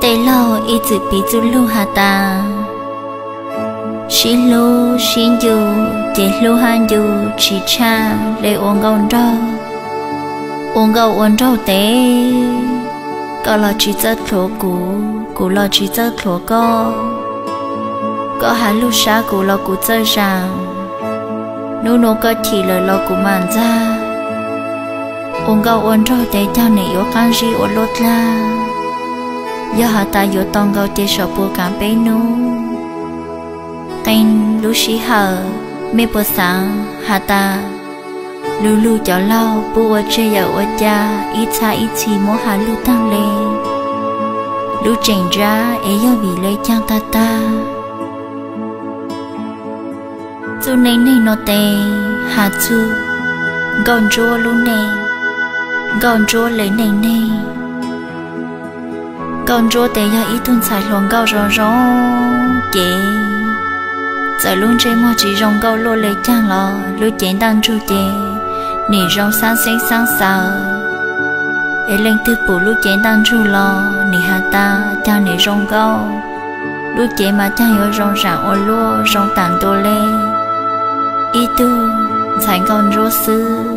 Tej laug ib txwm piv txuj lug has tas, sib hlub sib ncu ces hlub hab ncu tsis tshaj le ua nkauj nraug. Ua nkauj ua nraug tes, koj los tsis txawj thuav kuv, kuv los tsis txawj thuav koj. Koj has lug sab kuv los kuv txawj zam, hnub nuav koj chim lawm los kuv mam ntxag. Ua nkauj ua nraug tes cog nim yuav qaab zib ua luaj dlaag. Yog has tas yuav tau nkaus ces sau puas kaav peb nub. Qee lub sij hawm, mej puas xaav has tas, lug lug cov laug puab ua tseg yawm ua ca, ib txhab ib txhis muab has lug taag le, lub tseem ntsab es yog vim le caag tag tag. Txuj neej neeg nuav tes has txug nkauj ntsuab lub neej, nkauj ntsuab le neej neeg. Nkauj ntsuab tes yog ib tug ntxhais hluas nkauj zoo zoo cev, txawm lub ntsej muag tsis zoo nkauj luaj le caag los lub cev ntaj ntsug ces nim zoo xaab xeeb xaab xaws. Es leej twg pum lub cev ntaj ntsug los nim has tas caag nim zoo nkauj. Lub cev mas caag yuav zoo zaam ua luaj zoo taam ntua le ib tug ntxhais nkauj ntsuab xwb.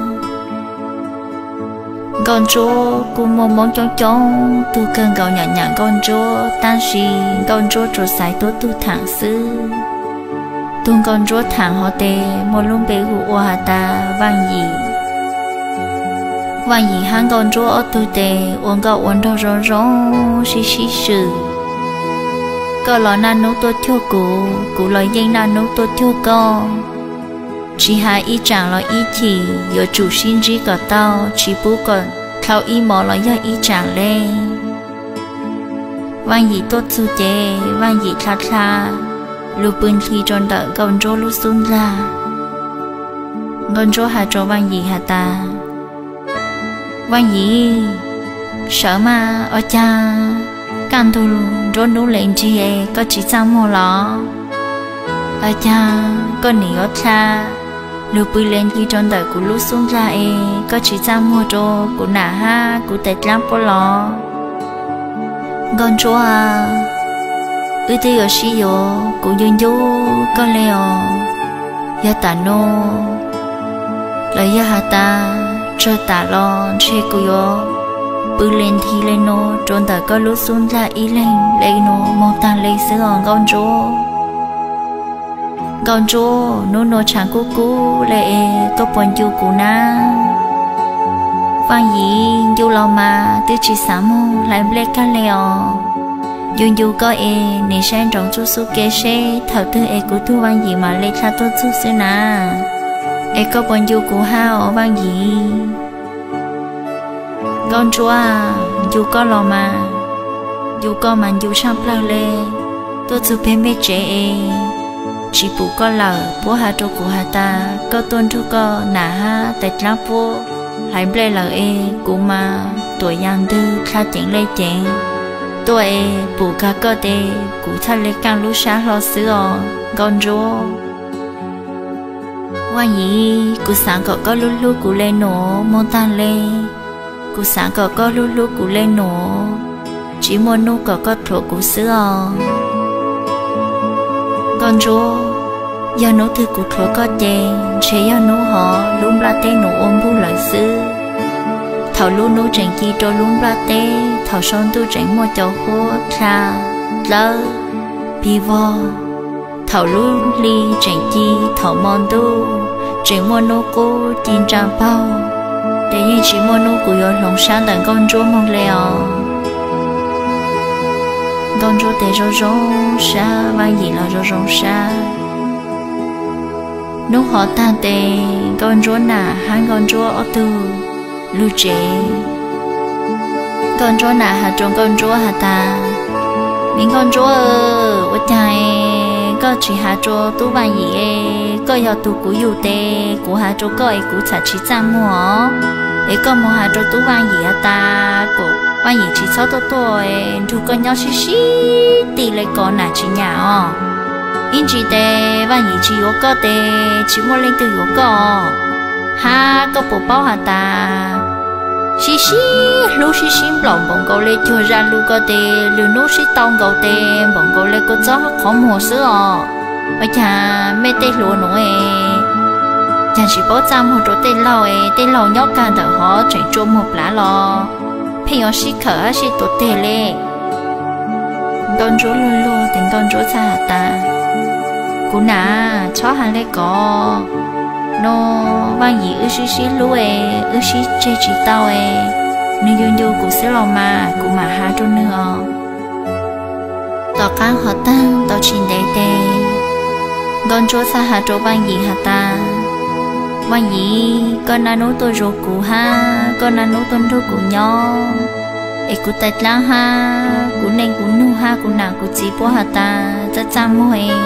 Nkauj ntsuab kuj muaj moob coob coob tug kawg nkaus nyam nyam nkauj ntsuab, tab sis nkauj ntsuab tsuas xaiv tuab tug thaam xwb. Tug nkauj ntsuab thaam hov tes muaj lub npe hu ua has tas Vaaj Yim. Vaaj Yim hab nkauj ntsuab ob tug tes ua nkauj ua nraug zoo zoo sib sib swm. Koj los naj nub tuaj cuag kuv, kuv los yeej naj nub tuaj cuag koj. Tsis has ib tsaam los ib chim, yuav tsum sib ntsib kom tau, tsis pub kom dlhau ib mov los yog ib tsaam le. Vaaj Yim tuaj txug ces Vaaj Yim dlha dlha lub pw nthi rua ntawm nkauj ntsuab lub xub ntag. Nkauj ntsuab has rua Vaaj Yim has tas, Vaaj Yim, sawv mas, ua caag kaj ntug nruab nub le nrig koj tsis txaj muag los? Ua caag koj nim yuav dlha lub pw le nthi rua ntawm kuv lub xub ntag es koj tsis txaj muag rua kuv nam hab kuv tais dlaab puab los? Nkauj ntsuab, wb twb yuav sib yuav, kuv ncu ncu koj le os. Yog taam nuav los yog has tas tsawg taam los ntshe kuv yuav pw le nthi le nuav rua ntawm koj lub xub ntag ib leeg le nuav moog taag le xwb os nkauj ntsuab. Nkauj ntsuab, nub nuav tshaav kub kub le es koj puas ncu kuv na? Vaaj Yim, ncu los mas, twb tsis xaav moog hlais nplej kag le os. Ncu ncu koj es nim saib nroov txuj xub ke seb thaum twg es kuv tug Vaaj Yim mam le dlha tuaj txug xwb na. Es koj puas ncu kuv hab os Vaaj Yim? Nkauj ntsuab, ncu koj los mas, ncu koj mas ncu tshaaj plawg le. Tuaj txug peg mej tsev es tsis pum koj lawm, puab has rua kuv has tas koj tuaj nrug koj nam hab tais dlaab puab hlais nplej lawm es kuv mas tuam yas ntwg dlha ceev le ceev. Tuaj es pum kag koj tes kuv txhaj le kaaj lub sab hlo xwb os nkauj ntsuab. Vaaj Yim, kuv xaav kom koj lub hlub kuv le nuav moog taag le. Kuv xaav kom koj lub hlub kuv le nuav, tsis muaj nub kom koj thuav kuv xwb os. Nkauj ntsuab, yog nub twg kuv thuav koj ces ntshe yog nub hov lub nplaj teb nuav ua npug lawm xwb. Thaum lub nub tseem ci rua lub nplaj teb, thaum sau ntuj tseem muaj cov huab dlha dlawb pig vog, thaum lub hli tseem ci, thaum mo ntuj tseem muaj nub qub ci ntsaa paug, ces yeej tsis muaj nub kuv yuav hloov sab ntawm nkauj ntsuab moog le os. Nkauj ntsuab tes zoo zoo sab, Vaaj Yim los zoo zoo sab. Nub hov taag tes nkauj ntsuab nam hab nkauj ntsuab ob tug lug tsev. Nkauj ntsuab nam has rua nkauj ntsuab has tas, me nkauj ntsuab, ua caag koj tsis has rua tub Vaaj Yim es koj yog tug kuv yug tes kuv has rua koj es kuv txham tsis txaj muag os. Es koj moog has rua tub Vaaj Yim has tas kom Vaaj Yim tsis txhob tuaj tuaj es nrug koj nyob sib sib ti le ko nam tsis nyam os. Ib ntsis tes Vaaj Yim tsis yuav koj tes tsis muaj leej twg yuav koj os. Hab koj puas paub has tas sib sib hlub sib sib nplaum npaum nkaus li cuag zaj lus ko tes lwm hnub sib tau nkaus tes npaum nkaus li kua txob qhov muag xwb os. Ua cas mej tej hluas nuav es, cas tsis paub txaj muag rua tej laug es tej laug nyob kag ntawm hov tseem tsua muag plav los pheej yuav sib khawm hab sib tuav teg le. Nkauj Ntsuab luag luag tes Nkauj Ntsuab txhaj has tas, kuv nam, txhob has le ko. No, Vaaj Yim wb sib sib hlub es wb sib tseg tsis tau es, nwg ncu ncu kuv xwb los mas kuv mam has rua nwg os. Tom qaab hov taag tau tsis ntev tes, Nkauj Ntsuab txhaj has rua Vaaj Yim has tas, Vaaj Yim, koj naj nub tuaj zuv kuv hab koj naj nub tuaj nrug kuv nyob, es kuv tais dlaab hab kuv neej kuv nug hab kuv nam kuv txiv puab has tas txaj txaj muag es,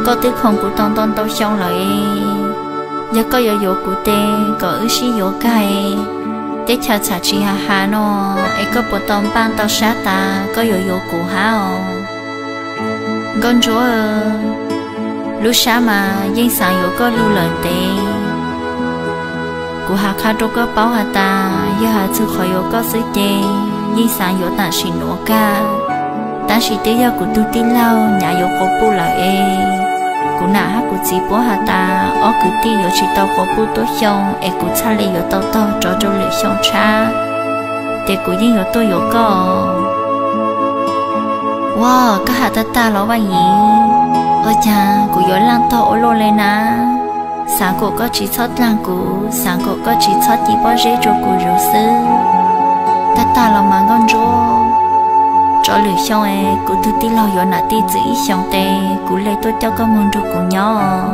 koj twb khoom kuv tau ntau ntau xyoo lawm es, yog koj yuav yuav kuv tes kom wb sib yuav kag es, teb chaws txham tsis has has no es koj puas tau npaaj tau sab tas koj yuav yuav kuv hab os? Nkauj Ntsuab, lub sab mas yeej xaav yuav koj lug lawm ntev. Kuv has qha rua koj paub has tas yog has txug qhov yuav koj xwb ces yeej xaav yuav tam sim nuav kag, tab sis twb yog kuv tug tij laug nyav yuav quas puj lawm es, kuv nam hab kuv txiv puab has tas ob kwv tij yuav tsis tau quas puj tuab xyoo es kuv txhaj le yuav tau taug rov rua lwm xyoo tshab, ces kuv yeej yuav tuaj yuav koj. Ua, koj has tag tag los Vaaj Yim? Ua cas kuv yuav laaj tog ua luaj le na? Xaav kuas koj tsis txhob dlaag kuv, xaav kuas koj tsis txhob ci pob zeb rua kuv zuv xwb. Tag tag los mas Nkauj Ntsuab, rov lwm xyoo es kuv tug tij laug yuav nam tij txwm ib xyoos tes kuv le tuaj coj koj moog nrug kuv nyob.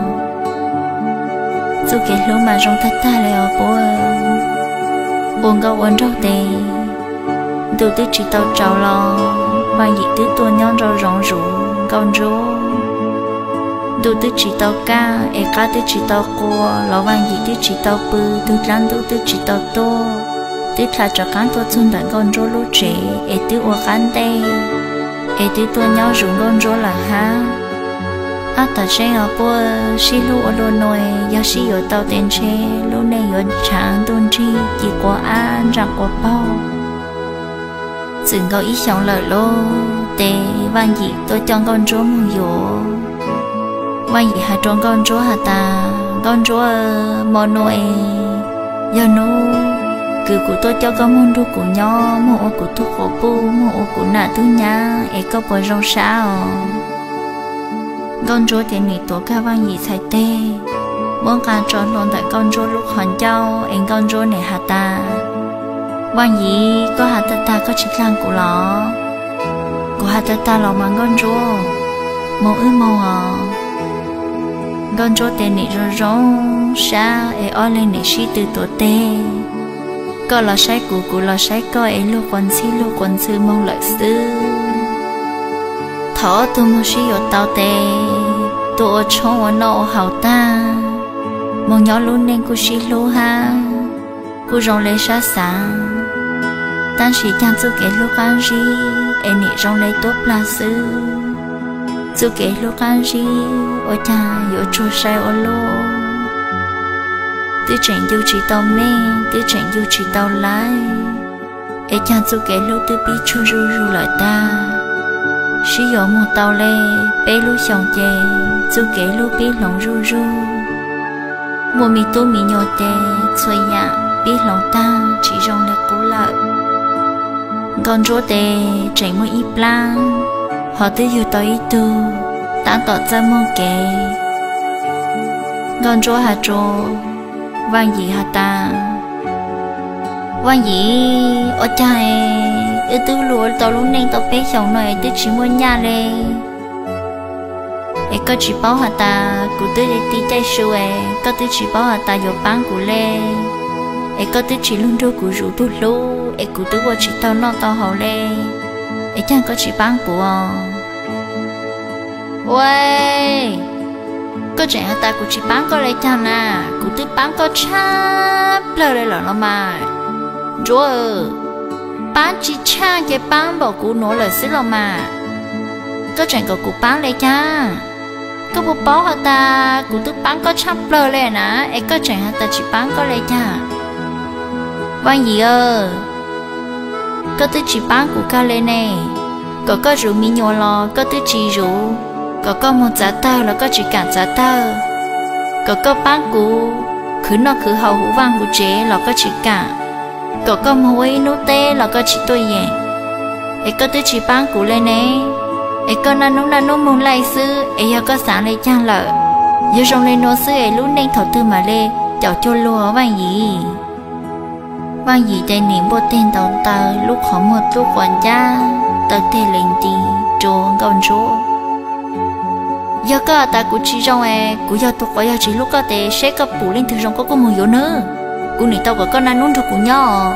Txuj kev hlub mas zoo tag tag le os puab. Ua nkauj ua nraug tes, ntuj twb tsis tau tsaus los Vaaj Yim twb tuaj nyob nrau zoov zuv Nkauj Ntsuab. Ntuj twb tsis tau kaj es qab twb tsis tau qua los Vaaj Yim twb tsis tau pw, tug dlaab ntub twb tsis tau tuaj, twb dlha rov qaab tuaj txug ntawm Nkauj Ntsuab lub tsev es twb ua qab ntej es twb tuaj nyob zuv Nkauj Ntsuab lawm hab. Ab, tam seeb os puab, sib hlub ua luaj nuav, yog sib yuav tau tes ntshe lub neej yuav tshaav ntuj nrig ci quav ab ntsaj quav paug. Txwm nkaus ib xyoos lawm lauj, tes Vaaj Yim tuaj coj Nkauj Ntsuab moog yuav. Vaaj Yim has rua Nkauj Ntsuab has tas, Nkauj Ntsuab, mo nuav es yog nub kws kuv tuaj coj koj moog nrug kuv nyob, moog ua kuv tug quas puj, moog ua kuv nam tug nyab es koj puas zoo sab os? Nkauj Ntsuab ces nim tuav kag Vaaj Yim txhais teg, muab nqaa tso hlua ntawm Nkauj Ntsuab lub qhov ncauj es Nkauj Ntsuab nim has tas, Vaaj Yim, koj has tag tag koj tsis dlaag kuv los? Kuv has tag tag los mas Nkauj Ntsuab, moog wb moog os. Nkauj Ntsuab tes nim zoo zoo sab es ob leeg nim sib tw tuav teg. Koj los saib kuv, kuv los saib koj es lug quas ntxhib lug quas ntxhw moog lawm xwb. Thaum ob tug moog sib yuav tau tes, tuaj ua tshoob ua noj ua haus tag, moog nyob lub neej kuj sib hlub hab, kuj zoo le sab xaav. Tab sis caag txuj kev hlub qaab zib es nim zoo le tuab plag xwb. Txuj kev hlub qaab zib ua caag yuav tsuag sai ua luaj, twb tseem ncu tsis tau meej, twb tseem ncu tsis tau laib, es caag txuj kev hlub twb pib tsuag zuj zug lawm tag. Sib yuav moog tau le peb lub xyoos ces txuj kev hlub pib hloov zuj zug. Muaj me tub me nyuam ces txhua yaam pib hloov tag tsis zoo li qub lawm. Nkauj Ntsuab tes tseem muaj ib plaab, ho twb yug tau ib tug, taab tom txawj moog kev. Nkauj Ntsuab has rua Vaaj Yim has tas, Vaaj Yim, ua caag es wb twb luag tau lub neej tau peb xyoos no es twb tsis muaj nyaj le, es koj tsis paub has tas kuv twb ti caij su es koj twb tsis paub has tas yuav paab kuv le, es koj twb tsis lug nrug kuv zuv tug hlub es kuv twb ua tsis tau noj tau haus le, es caag koj tsis paab kuv os? Ua, koj tseem has tas kuv tsis paab koj le caag na? Kuv twb paab koj tshaj plawg le lawm los mas. Ntsuab, paab tsis tshaaj ces paab npaum kuv nuav lawm xwb los mas. Koj tseem kom kuv paab le caag? Koj puas paub has tas kuv twb paab koj tshaj plawg le na, es koj tseem has tas tsis paab koj le caag? Vaaj Yim aw, koj twb tsis paab kuv kag le ne. Kom koj zuv me nyuam los koj twb tsis zuv, kom koj moog txav tawg los koj tsis kaam txav tawg, kom koj paab kuv khwv noj khwv haus huv vaaj huv tsev los koj tsis kaam, kom koj moog ua ib nub teb los koj tsis tuaj yeem, es koj twb tsis paab kuv le ne. Es koj naj nub naj nub moog laij xwb es yog koj xaav le caag lawm? Yog zoo le nuav xwb es lub neej thaum twg maam le caum cuag luag Vaaj Yim? Vaaj Yim tes nim npuaj teg ntaus taw, lub qhov muag tub quas ncab, taw teg le nti rua Nkauj Ntsuab. Yog koj has tas kuv tsis zoo es kuv yog tug quas yog tsis hlub koj tes seb koj pum leej twg zoo koj kuj moog yuav nwg. Kuv nim tau kom koj naj nub nrug kuv nyob.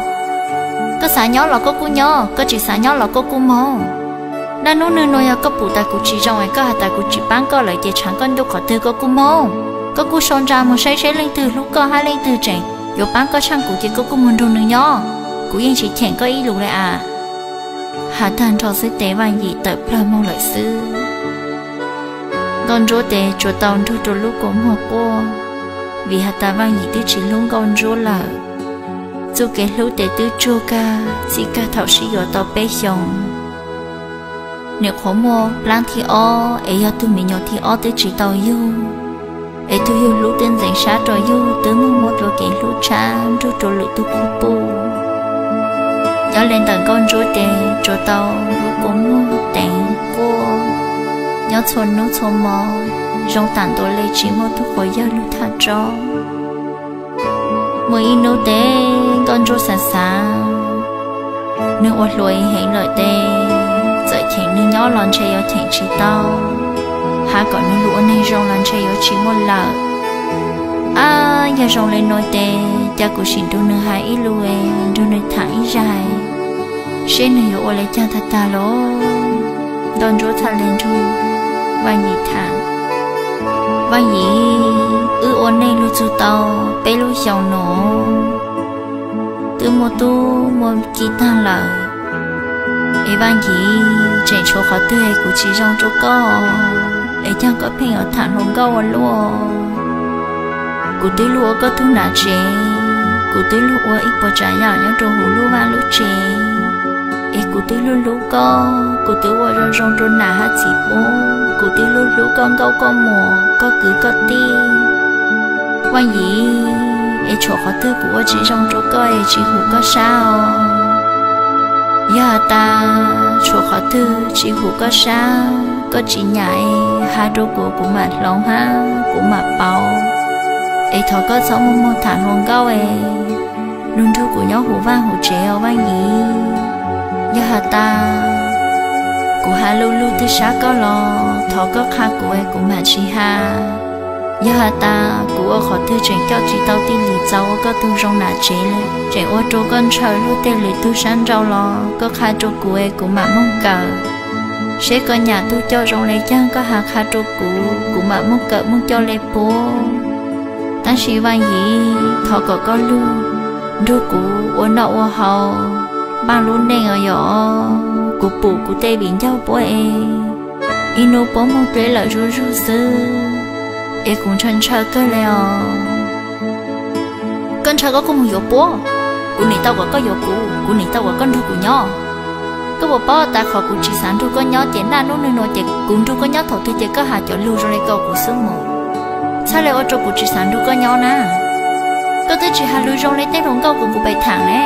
Koj xaav nyob los koj kuj nyob, koj tsis xaav nyob los koj kuj moog. Naj nub nwg nuav yog koj pum tas kuv tsis zoo es koj has tas kuv tsis paab koj lawm ces tshaav koj ntuj qhov twg koj kuj moog. Koj kuj sau ntsa moog saib seb leej twg hlub koj hab leej twg tseem yuav paab koj tshaaj kuv ces koj kuj moog nrug nwg nyob. Kuv yeej tsis cheem koj ib lus le as. Has tag nrho xwb tes Vaaj Yim tawm plawg moog lawm xwb. Nkauj Ntsuab tes tsuas tau nrug rua lub kua muag quaj, vim has tas Vaaj Yim twb tsis hlub Nkauj Ntsuab lawm. Txuj kev hlub tes twb tsuag kag txij kag thaum sib yuav tau peb xyoos. Nwg qhuav muaj plaab thib ob es yog tug me nyuam thib ob twb tsis tau yug, es tug yug hlub twb ntxeev sab rua yug, twb muaj muab dlua kev hlub tshab nrug rua lwm tug qub puj. Nyob le ntawm Nkauj Ntsuab tes tsuas tau lub kua muag teev quaj nyob txhua nub txhua mo, zoo tam ntua le tsis muaj tug quas yawg lug thaj tsob. Muaj ib nub tes Nkauj Ntsuab xaav xaav, nwg ua hluas heev lawm tes txawm cheem nwg nyob los ntshe yuav cheem tsis tau, has kom nwg lug ua neeg zoo los ntshe yuav tsis muaj lawm. Ab, yog zoo le nuav tes ca kuv sim nrug nwg has ib lus, nrug nwg tham ib zag, seb nwg yuav ua le caag tag tag los. Nkauj Ntsuab txhaj le nrug Vaaj Yim tham. Vaaj Yim, wb ua neej lug txug tau peb lub xyoos nuav, twb muaj tub muaj ki taag lawm, es Vaaj Yim tseem tshuav qhov twg kuv tsis zoo rua koj, es caag koj pheej yuav tham hluas nkauj ua luaj. Kuv twb lug ua koj tug nam tsev, kuv twb lug ua ib puas tsav yaam nyob rua huv lub vaaj lub tsev, es kuv twb lug hlub koj, kuv twb ua zoo zoo rua nam hab txiv puab, kuv twb lug hlub koj nkauj koj muam koj kwv koj tij. Vaaj Yim, es tshuav qhov twg kuv ua tsis zoo rua koj es tsis hum koj sab os? Yog has tas tshuav qhov twg tsis hum koj sab, koj tsis nyam es has rua kuv, kuv mam hloov hab kuv mam pauv, es thov koj txhob muaj muag tham hluas nkauj es lug nrug kuv nyob huv vaaj huv tsev os Vaaj Yim. Yog has tas kuv has lug lug twg sab koj los thov koj qha kuv es kuv mam tsis has. Yog has tas kuv ua qhov twg tseem coj tsis tau Tij Lis txaus ua koj tug zoo nam tsev le, tseem ua rua koj ntshaw lug tej lwm tug sab nrau los koj qha rua kuv es kuv mam moog kawm. Seb koj nyam tug coj zoo le caag koj has qha rua kuv, kuv mam moog kawm moog coj le puab. Tab sis Vaaj Yim, thov kom koj lug nrug kuv ua noj ua haus, npaaj lub neej os yom. Kuv pum kuv tej viv ncaus puab es ib nub puab moog dleb lawm zuj zug xwb, es kuv ntshaw ntshaw kawg le os. Koj ntshaw koj kuj moog yuav puab, kuv nim tau kom koj yuav kuv, kuv nim tau kom koj nrug kuv nyob. Koj puas paub tas qhov kuv tsis xav nrug koj nyob ces naj nub nwg nuav ces kuv nrug koj nyob thaum twg ces koj has cov lug zoo le ko kuv xwb mus, txhaj le ua rua kuv tsis xav nrug koj nyob na. Koj twb tsis has lug zoo le tej hluas nkauj kuv kuv pem tham ne.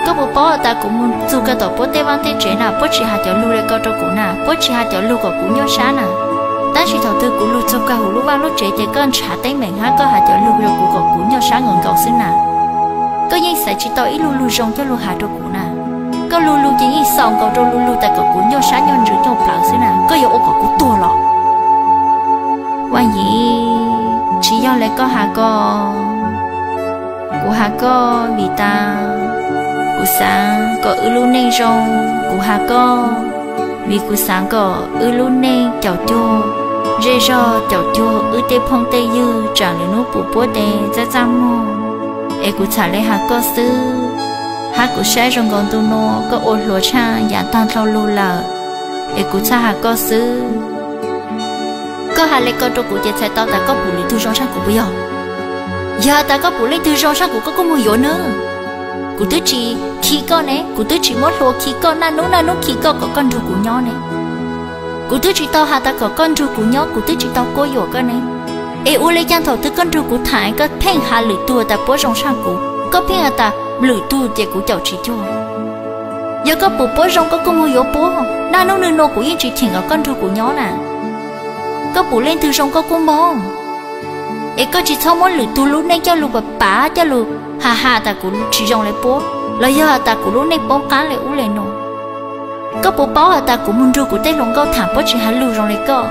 Koj puas paub tas kuv mus txug kag tom puab tej vaaj tej tsev na puab tsis has cov lug le ko rua kuv na, puab tsis has cov lug kom kuv nyuaj sab na. Tab sis thaum twg kuv lug txug kag huv lub vaaj lub tsev ces koj ntshav teeb meem hab koj has cov lug rua kuv kom kuv nyuaj sab nkaus nkaus xwb na. Koj yeej xaiv tsis tau ib lub lug zoo coj lug has rua kuv na. Koj lug lug ces yeej xaus nkaus rua lug lug tas kom kuv nyuaj sab nyuaj ntsws nyuaj plawv xwb na, koj yuav ua kom kuv tuag los? Vaaj Yim, tsis yog le koj has ko. Kuv has koj vim tas kuv xav kom wb lub neej zoo. Kuv has koj vim kuv xav kom wb lub neej caum cuag zej zog, caum cuag wb tej phooj tej ywg, tsaam lwm nub pum puab tes txaj txaj muag. Es kuv txham le has koj xwb, hab kuv saib zoo nkaus ntu nua koj ua hluas tshaaj yaam taag dlhau lug lawm, es kuv txhaj has koj xwb. Koj has le ko rua kuv ces txhais tau tas koj pum lwm tug zoo tshaaj kuv puas yog? Yog has tas koj pum leej twg zoo tshaaj kuv koj kuj moog yuav nwg. Kuv twb tsis khi koj ne, kuv twb tsis muab hlua khi koj, naj nub naj nub khi koj kom koj nrug kuv nyob ne. Kuv twb tsis tau has tas kom koj nrug kuv nyob, kuv twb tsis tau quab yuam koj ne. Es ua li cas thaum twg koj nrug kuv tham koj pheej has lwm tug tas puab zoo tshaj kuv, koj pheej has tas lwm tug ces kuv caum tsis cuag. Yog koj pum puab zoo koj kuj moog yuav puab, naj nub nwg nua kuv yeej tsis cheem kom koj nrug kuv nyob na. Koj pum leej twg zoo koj kuj moog. Es koj tsis txhob muab lwm tug lub neej coj lug pav pav coj lug has has tas kuv tsis zoo le puab los yog has tas kuv lub neej poob qaab le ub le nuav. Koj puas paub has tas kuv moog nrug kuv tej hluas nkauj tham puab tsis has lug zoo le koj.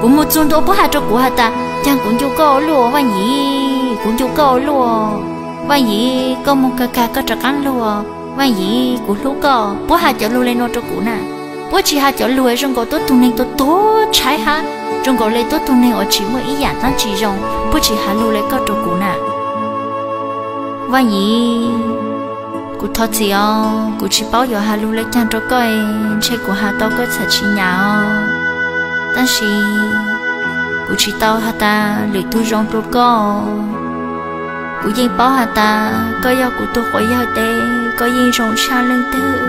Kuv moog txug ntua puab has rua kuv has tas caag kuv ncu koj ua luaj Vaaj Yim, kuv ncu koj ua luaj Vaaj Yim, koj moog kag kag koj rov qaab lug Vaaj Yim, kuv hlub koj. Puab has cov lug le nuav rua kuv na. Puab tsis has cov lug zoo nkaus tuab tug neeg tuag tuag tshaib hab zoo nkaus le tuab tug neeg uas tsis muaj ib yaam dlaab tsi zoo, puab tsis has lug le koj rua kuv na. Vaaj Yim, kuv thov txim os, kuv tsis paub yuav has lug le caag rua koj, ntshe kuv has tau koj txhaj tsis nyam os. Tab sis kuv tsis tau has tas lwm tug zoo rua koj. Kuv yeej paub has tas koj yog kuv tug quas yawg tes koj yeej zoo tshaj leej twg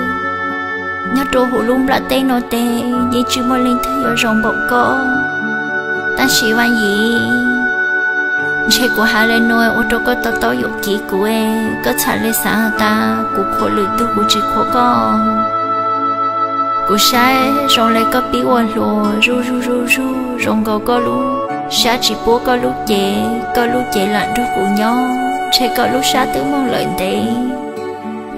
nyob rua huv lub nplaj teb nuav tes yeej tsis muaj leej twg yuav zoo npaum koj. Tab sis Vaaj Yim, ntshe kuv has le nuav ua rua koj to taub yuam kev kuv, koj txhaj le xaav has tas kuv qhuas lwm tug kuv tsis qhuas koj. Kuv saib zoo le koj pib ua hluas zuj zuj zuj zuj zoo nkaus koj lub sab tsis pub koj lub cev, koj lub cev lam nrug kuv nyob, ntshe koj lub sab twb moog lawm ntev.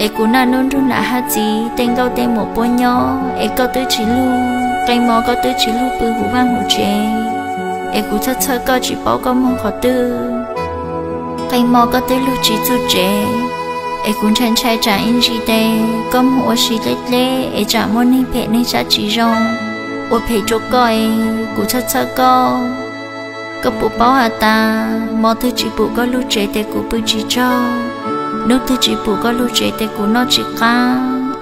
Es kuv naj nub nrug nam hab txiv tej nkauj tej muam puab nyob es koj twb tsis lug, qee mo koj twb tsis lug pw huv vaaj huv tsev, es kuv txhawj txhawj koj tsis paub koj moog qhov twg. Qee mo koj twb lug tsis txug tsev, es kuv ntshai ntshai tsam ib ntsis tes koj moog ua si dleb dleb es tsam muaj neeg phem neeg sab tsis zoo ua phem rua koj es kuv txhawj txhawj koj. Koj puas paub has tas mo twg tsis pum koj lug tsev tes kuv pw tsis tsaug, nub twg tsis pum koj lug tsev tes kuv noj tsis qab,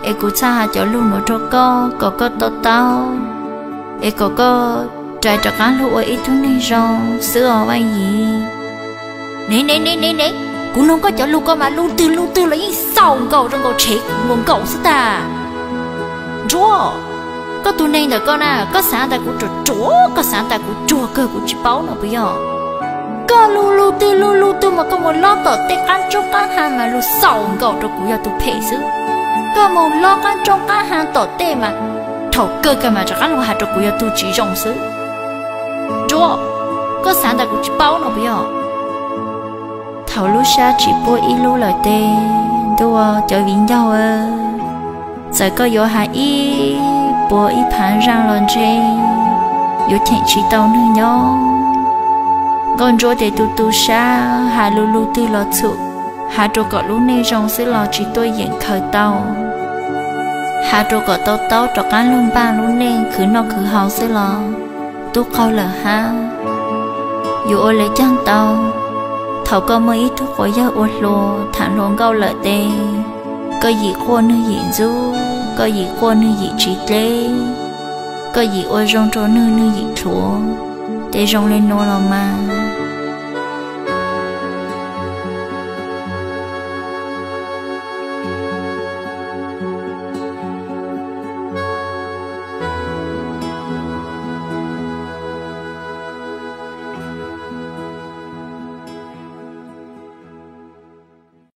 es kuv txhaj has cov lug nuav rua koj kom koj to taub, es kom koj rais rov qaab lug ua ib tug neeg zoo xwb os Vaaj Yim. Ne ne ne ne ne, kuv noog koj cov lug koj mas lug twg lug twg los yeej xaus nkaus zoo nkaus tshev kuv nkaus nkaus xwb tag. Ntsuab, koj tug neeg ntawm koj na, koj xaav tas kuv ruam ruam, koj xaav tas kuv ruam kawg kuv tsis paub no puas yog? Koj lug lug twg lug lug twg mas koj moog lob tom tej qaab roob qaab haav mas lug xaus nkaus rua kuv yog tug phem xwb. Koj moog lob qaab roob qaab haav tom tej mas thaum kawg kag mas rov qaab lug has rua kuv yog tug tsis zoo xwb. Ntsuab, koj xaav tas kuv tsis paub no puas yog? Thaum lub sab tsis puab ib lub lawm tes, ntuj cov viv ncaus, txawm koj yuav has ib puas ib phaav zaaj los ntshe yuav cheem tsis tau nwg nyob. Nkauj Ntsuab tes tu tu sab has lug lug twg los txhum, has rua kom lub neej zoo xwb los tsis tuaj yeem khaws tau, has rua kom tau taub rov qaab lug npaaj lub neej khwv noj khwv haus xwb los tub qaug lawm hab. Yuav ua le caag tau, thaum koj muaj ib tug quas yawg ua hluas thaam hluas nkauj lawm tes, koj yim quaj nwg yim ntxub, koj yim quaj nwg yim tsiv dleb, koj yim ua zoo rua nwg nwg yim rhuav, tes zoo le nuav los mas